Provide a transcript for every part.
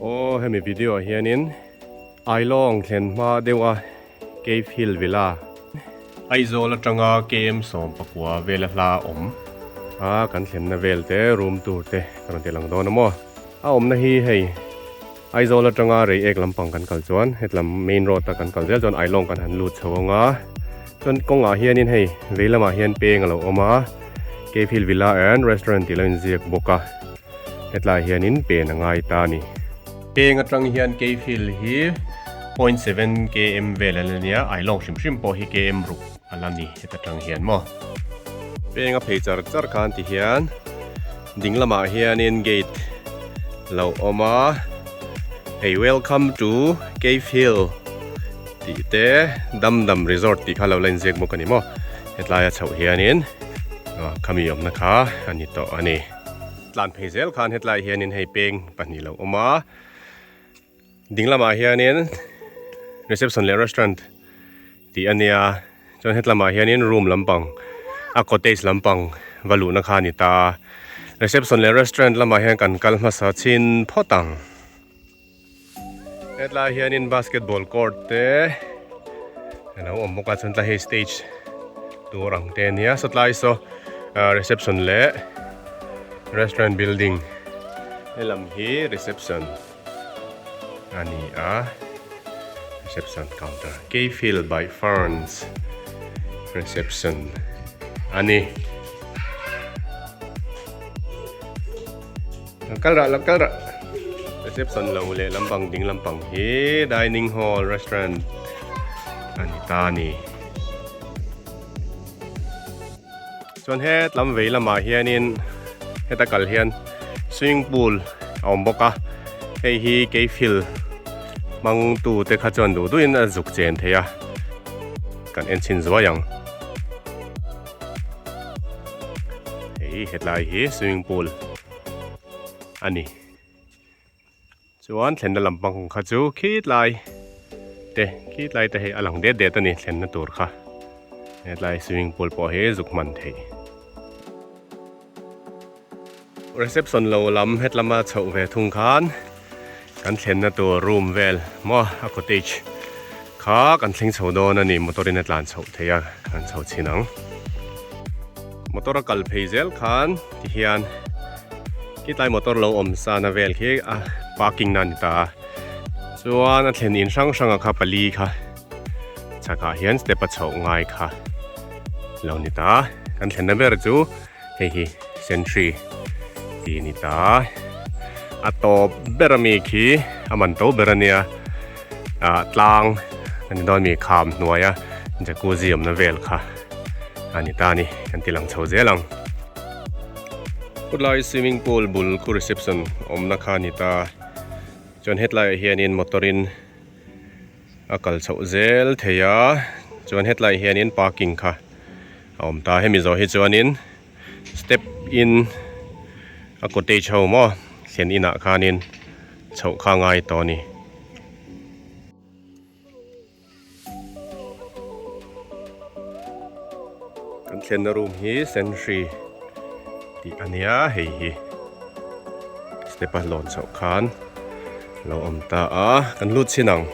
Aw hemi video ah hianin Ailawng thlen hma deuh a Cave Hill Villa Aizawl atanga KM 19 vela hla awm a kan thlenna vel te room tur te ka rawn ti lang dawn a maw. A awmna hi hei Aizawl atanga Reiek lampang kan kal chuan hetlam main road a kan kal zel chuan Ailawng kan han lut chho ang a chuan kawngah hianin hei vei lamah hian peng a lo awm a Cave Hill Villa and Restaurant tih lo inziak bawk a hetlai hianin pen a ngai ta a ni. Peng atang hian Cave Hill hi 0.7 km vel a la nia Ailawng hrim hrim pawh hi km ruk a la ni heta tang hian maw. Peng a phei char char khan ti hian. Ding lamah hianin gate lo awm a, hei welcome to cave hill tih te dam dam resort tih kha lo la inziak bawk a ni maw hetlai a chhoh hianin khami awmna kha a ni tawh a ni. Tlan phei zel khan hetlai hianin hei peng pahnih lo awm a, ding lamah hianin reception leh restaurant tih a nia chuan hetlamah hianin room lampang a cottage lampang va luhna kha a ni ta a reception leh restaurant lamah hian kan kal hmasa chin phawt ang hetlai hianin basketball court te a lo awm bawk a chuan tlai hei stage tur ang te a nia sawtlai saw ah reception leh restaurant building helam hi reception. a ni a reception counter Cave by Ferns reception a ni lo kal rah lo kal rah reception lo leh lampang ding lampang hi dining hall restaurant a ni ta a ni chuan het lam vei lamah hianin heta kal hian swimming pool a awm bawk a hei hi keifil hmang tu te kha chuan duh duhin a zuk chen thei a kan en chhin zuai ang hei hetlai hi swimming pool a ni. Chuan thlenna lampang kha chu khitlai te khitlai te hei a lang det det a ni thlenna tur kha hetlai swimming pool pawh hi zuk hman theih. Reception lo lam hetlama chhoh ve thung khan kan thlenna tur room vel maw a cottage kha kan thleng chho dawn a ni motor in a tlan chhoh theih a kan chho chhin ang. Motor a kal phei zel khan tihian Khitlai motor lo awm sana vel khi a parking na a ni ta a chuan a thlen in hrang hrang a kha pali kha chhakah hian step a chhoh ngai kha lo ni ta kan thlenna ber chu hei hi sentry tih a ni ta a tawp ber ami khi a man to ber a nia ah tlang a ni dawn ami kham hnuaia jacuzzi awmna vel kha a ni ta a ni kan ti lang chho zel ang. Khawtlai swimming pool bul khu reception awmna kha a ni ta chuan hetlaiah hianin motor in a kal chhoh zel thei a chuan hetlaiah hianin parking kha a awm ta hemi zawh hi chuanin step in a cottage ho maw thlen inah khanin chhoh kha a ngai tawh a ni. Kan thlenna room hi sentry tih a nia hei hi step a lawn chhoh khan a lo awm ta a kan lut chhin ang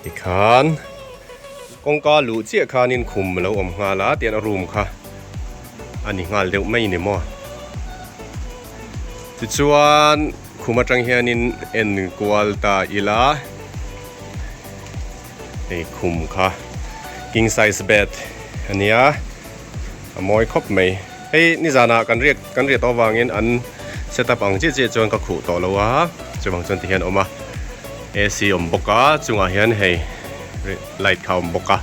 tikhan kawngka luh chiah khanin khum a lo awm nghal a tian a room kha a ni nghal deuh mai ni maw tichuan. Khum atang hianin en kual ta ila hei khum kha king size bed a nia a mawi khawp mai hei nizanah kan riak kan riah tawh avangin an set up ang chiah chiah chuan ka khuh tawh lo a chuvang chuan tihian a awm a A_C awm bawk a chungah hian hei light kha a awm bawk a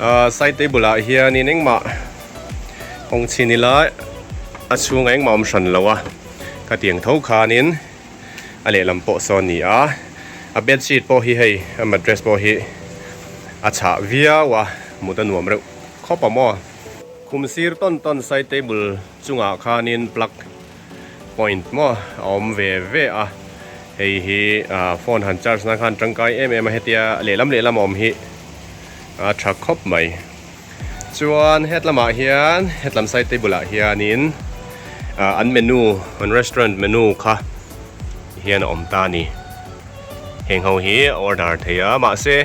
ahh side table ah hianin engmah hawng chhin ila a chhungah engmah a awm hran lo a. Khatiang tho khanin a lehlam pawh sawn a ni a, a bedsheet pawh hi hei a mattress pawh hi a chhah viau a, mut a nuam reuh khawp a maw. Khum sir tawn tawn side table chungah khanin plug point maw a awm ve ve a, hei hi phone han charge nan khan tangkai em em a hetia lehlam lehlam a awm hi a tha khawp mai. Chuan hetlamah hian hetlam side table ah hianin. An menu an restaurant menu kha hian a awm ta a ni. Heng ho hi a order thei a mahse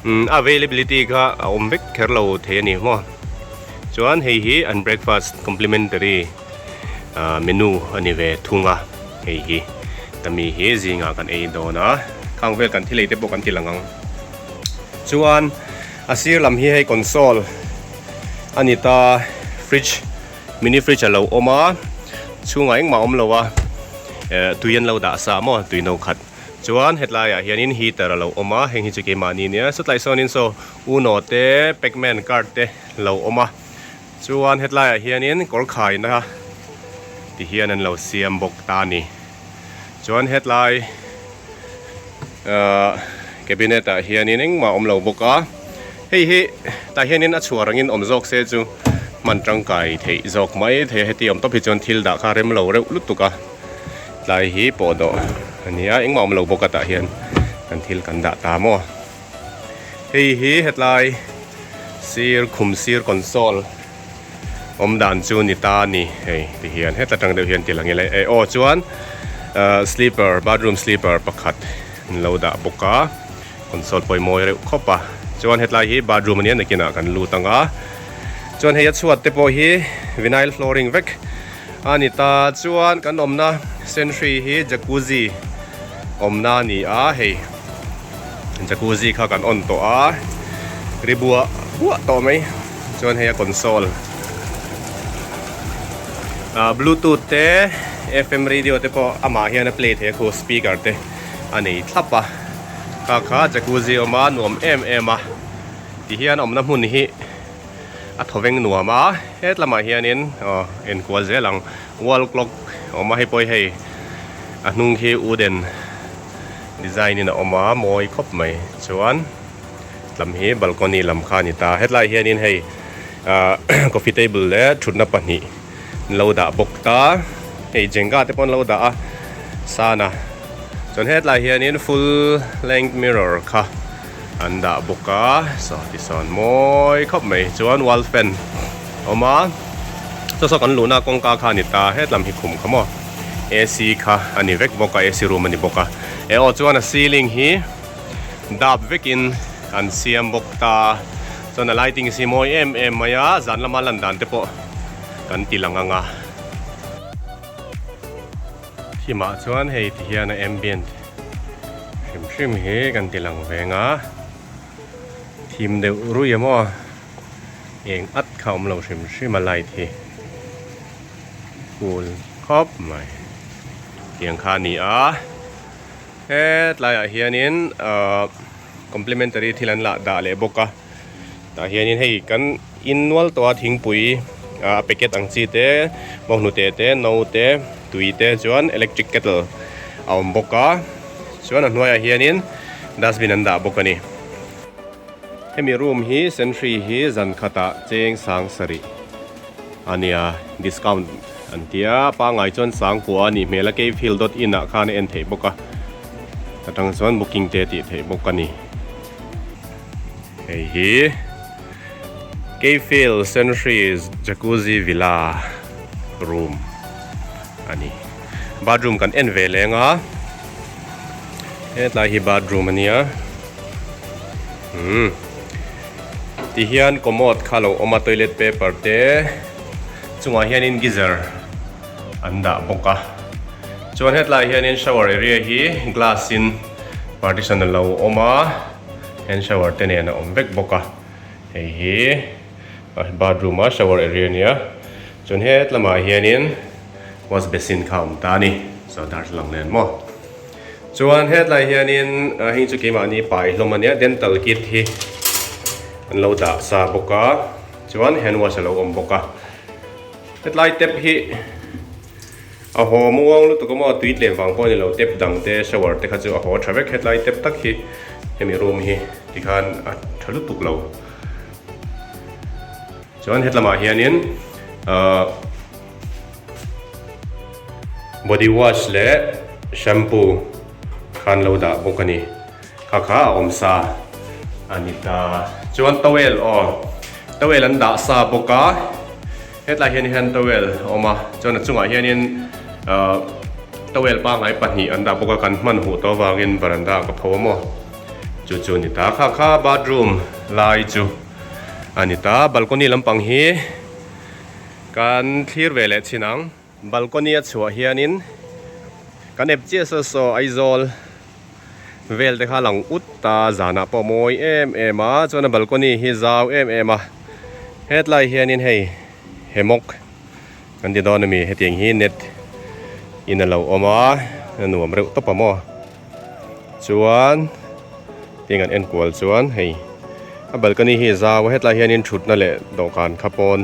a availability kha a awm vek kher lo thei a ni maw. Chuan hei hi an breakfast complimentary menu a ni ve thung a hei hi tami hi zingah kan ei dawn a khang vel kan thil ei te pawh kan ti lang ang. Chuan a sir lam hi hei console a ni ta fridge. Mini fridge a lo awm a, chhungah engmah a awm lo a, eh tui an lo dah sa maw tui no khat. Chuan hetlaiah hianin heater a lo awm a, heng hi chu keimahni nia sawtlai sawnin saw uno te pacman card te lo awm a. Chuan hetlaiah hianin kawr khaina ti hian an lo siam bawk ta a ni. Chuan hetlai ahh cabinet ah hianin engmah a awm lo bawk a, hei hi tah hianin a chhuar angin awm zawk se chu hman tangkai theih zawk mai thei a, heti awm tawp hi chuan thil dah kha rem lo reuh lutuk a, tlai hi pawh dawh a ni a, engmah a awm lo bawk a tah hian kan thil kan dah ta maw. Hei hi hetlai sir khum sir console awm dan chu ni ta a ni hei ti hian heta tang deuh hian ti lang ila e aw chuan ahh sleeper bathroom sleeper pakhat an lo dah bawk a console pawimawh reuh khawp a chuan hetlai hi bathroom ania nakinah kan lut ang a chuan hei a chhuat te pawh hi vinyl flooring vek a ni ta chuan kan awmna senhri hi jacuzzi awmna a ni a hei. Jacuzzi kha kan on tawh a, ri buah buah tawh mai chuan hei a console ah bluetooth te F_M radio te pawh amah hian a play thei a khu speaker te a nei thlap a kha kha jacuzzi a awm a nuam em em a tihian awmna hmun hi a thawveng nuam a hetlamah hianin aw enkual zel ang wall clock a awm a hei pawh hi hei a hnung khi wooden. Design in a awm a mawi khawp mai chuan lam hi balcony lam kha a ni ta hetlai hianin hei ahh coffee table leh thutna pahnih an lo dah bawk ta hei jenga te pawh an lo dah a sana chuan hetlai hianin full length mirror kha an dah bawk a saw tisawn mawi khawp mai chuan wall fan a awm a saw saw kan luhna kawngka kha a ni ta hetlam hi khum kha maw. AC kha a ni vek bawk a AC room a ni bawk a e aw chuan a ceiling hi dap vekin an siam bawk ta chuan a lighting hi mawi em em mai a zan lama lan dan te pawh kan ti lang ang a thimah chuan hei ti hian a ambient hrim hrim hi kan ti lang veng a thim deuh ruih a maw eng at kha awm lo hrim hrim a light hi. Cool khawp mai tiang kha a ni a hetlaiah hianin ahh complimentary thil an lah dah leh bawk a tah hianin hei kan in nual tawh a thingpui ah a packet ang chi te bawnghnute te no te tui te chuan electric kettle a awm bawk a chuan a hnuaiah hianin dustbin an dah bawk a ni. Hemi room hi senhri hi zan khatah cheng sang sarih a nia discount an tia pangai chuan sangkua a nih hmel a cavehill dot in ah khan a en theih bawk a atang chuan booking te tih theih bawk a ni hei hi cavehill senhri jacuzzi villa room a ni bathroom kan en ve leng a hetlai hi bathroom a nia. Umm ti hian commode kha lo awm a toilet paper te chungah hianin geyser an dah bawk a chuan hetlai hianin shower area hi glass in partition a lo awm a hand shower te nen a awm vek bawk a hei hi bathroom a shower area a nia chuan hetlamah hianin wash basin kha a awm ta a ni so darthlalang nen maw. Chuan hetlai hianin heng chu keimahni pai hlawm a nia dental kit hi an lo dah sa bawk a chuan hand wash a lo awm bawk a hetlai tap hi a haw muang lutuk a maw tui tlem vang pawh a ni lo tap dang te shower te kha chu a haw tha vek hetlai tap tak hi hemi room hi tikhan a tha lutuk lo chuan hetlamah hianin ahh. Body wash leh shampoo khan lo dah bawk a ni. Kha kha a awm sa a ni ta. Chuan towel aw towel an dah sa bawk a. Hetlai hian hian towel a awm a, chuan a chungah hianin ahh towel pangngai pahnih an dah bawk a, kan hman huh tawh avangin veranda ka pho a maw chu chu a ni ta. Kha kha bathroom lai chu a ni ta, balcony lampang hi kan thlir ve leh chhin ang. Balcony a chhuah hianin kan ep chiah saw saw Aizawl vel te kha lang ut ta zanah pawh mawi em em a chuan a balcony hi zau em em a hetlai hianin hei hemawk kan ti dawn ami hetiang hi net in a lo awm a a nuam reuh tawp a maw chuan tiang an enkual chuan hei a balcony hi zau a hetlai hianin thutna leh dawhkan kha pawn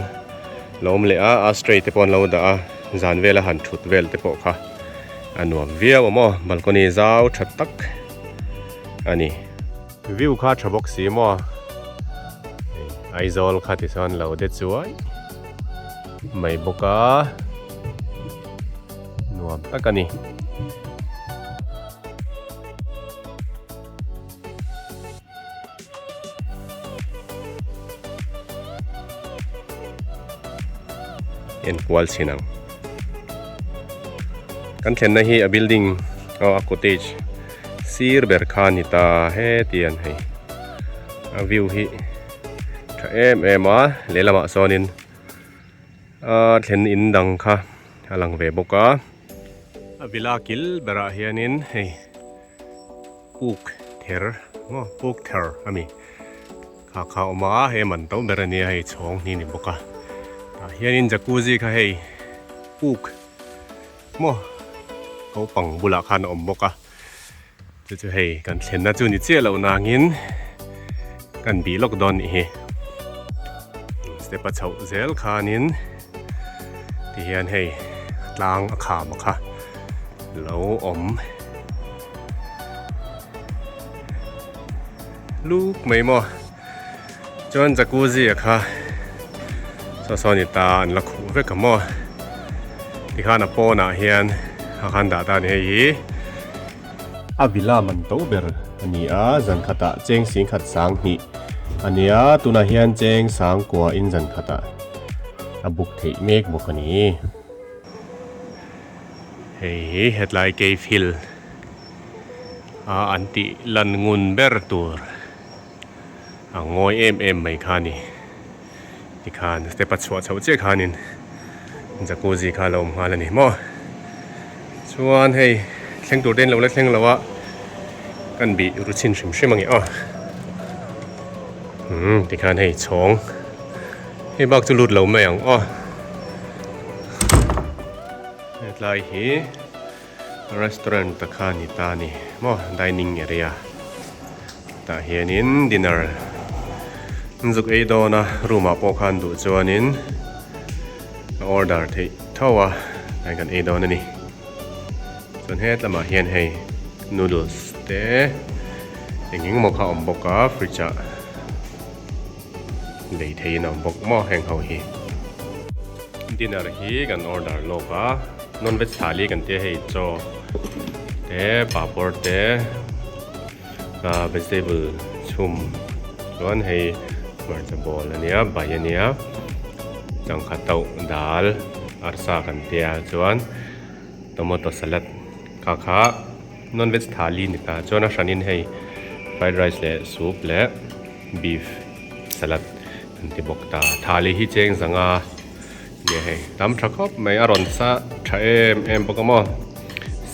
lo awm leh a ashtray te pawh an lo dah a zan vela han thut vel te pawh kha a nuam viau a maw balcony zau tha tak a ni. View kha tha bawk si maw hei Aizawl kha ti chuan lo de chuai mai bawk a nuam tak a ni. Enkual chhin ang. Kan thlenna hi a building aw a cottage sir ber kha a ni ta hetiang hei a view hi tha em em a lehlamah sawnin a thlen in dang kha a lang ve bawk a. A villa kil berah hianin hei. Puk ther maw puk ther a mi kha kha a awm a hei a man to ber a nia hei chhawng hi a ni bawk a tah hianin jacuzzi kha hei puk maw naupang bulah khan a awm bawk a chu chu hei kan thlenna chu ni chiah loh nangin kan bih lawk dawn nih hi step a chhoh zel khanin tihian hei tlang a kham a kha lo awm. Luk mai maw chuan jacuzzi a kha saw saw ni ta an la khuh vek a maw tikhan a pawnah hian a khan dah ta a ni hei hi a villa man to ber a ni a zan khatah cheng sing khat sang hnih a ni a tunah hian cheng sang kua in zan khatah a buk theih mek bawk a ni. Hei hi hetlai cave hill a an tih lan ngun ber tur a ngawi em em mai kha a ni tikhan step a chhuah chhoh chiah khanin jacuzzi kha a lo awm nghal a ni maw chuan hei thleng tur te in lo la thleng lo a kan bih ru chhin hrim hrim ang e aw umm tikhan hei chhawng hei bak chu lut lo mai ang aw. Hetlai hi restaurant ta kha ni ta a ni maw dining area tah hianin dinner an zuk ei dawn a room ah pawh khan duh chuanin a order theih tho a tlai kan ei dawn a ni chuan hetlamah hian hei noodles te eng eng emaw kha a awm bawk a fridge ah. Lei theiin a awm bawk maw heng ho hi. Dinner hi kan order lawk a, non veg thali kan tia hei chaw te papawr te ah vegetable chhum chuan hei hmarcha bawl a nia bai a nia changkha tauh dal arsa kan tia chuan tomato salad kha kha non veg thali ni ta chuan a hranin hei fried rice leh soup leh. Beef salad an ti bawk ta. Thali hi cheng zanga nia hei tam tha khawp mai a rawn sa tha em em bawk a maw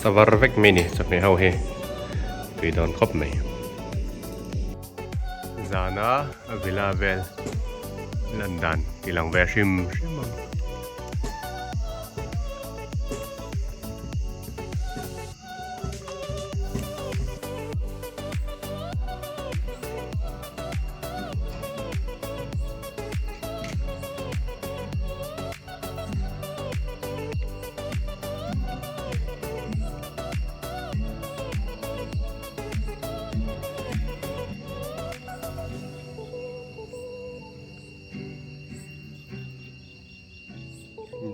sa var vek mai ni chawhmeh ho hi tui dawn khawp mai. Zana a villa vel lan dan ti lang ve hrim hrim ang.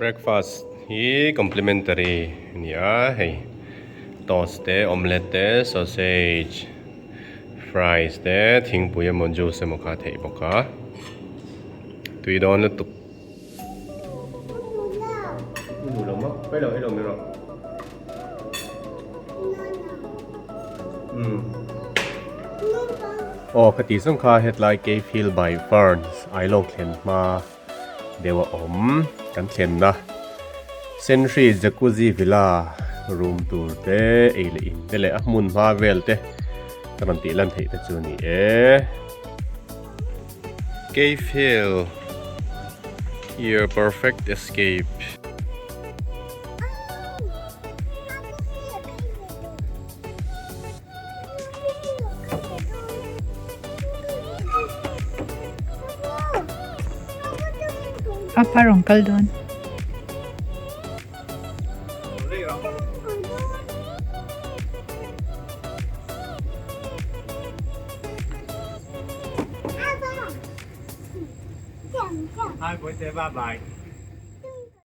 Breakfast hi complimentary a ni a hei toast te omelette te sausage fries te thingpui emaw juice emaw kha a theih bawk a tui dawn lutuk. Hello, hello, mi rawh. Umm. Aw ka tih zawng kha hetlai Cave Hill by Ferns Ailawng thlen hma deuh a awm kan thlenna Senhri Jacuzzi Villa room tur te ei leh in te leh a hmun hma vel te ka rawn tih lan theih te chu a ni e. Cave Hill your perfect escape. Apa rawn kal dawn. Hi, boy, say bye bye.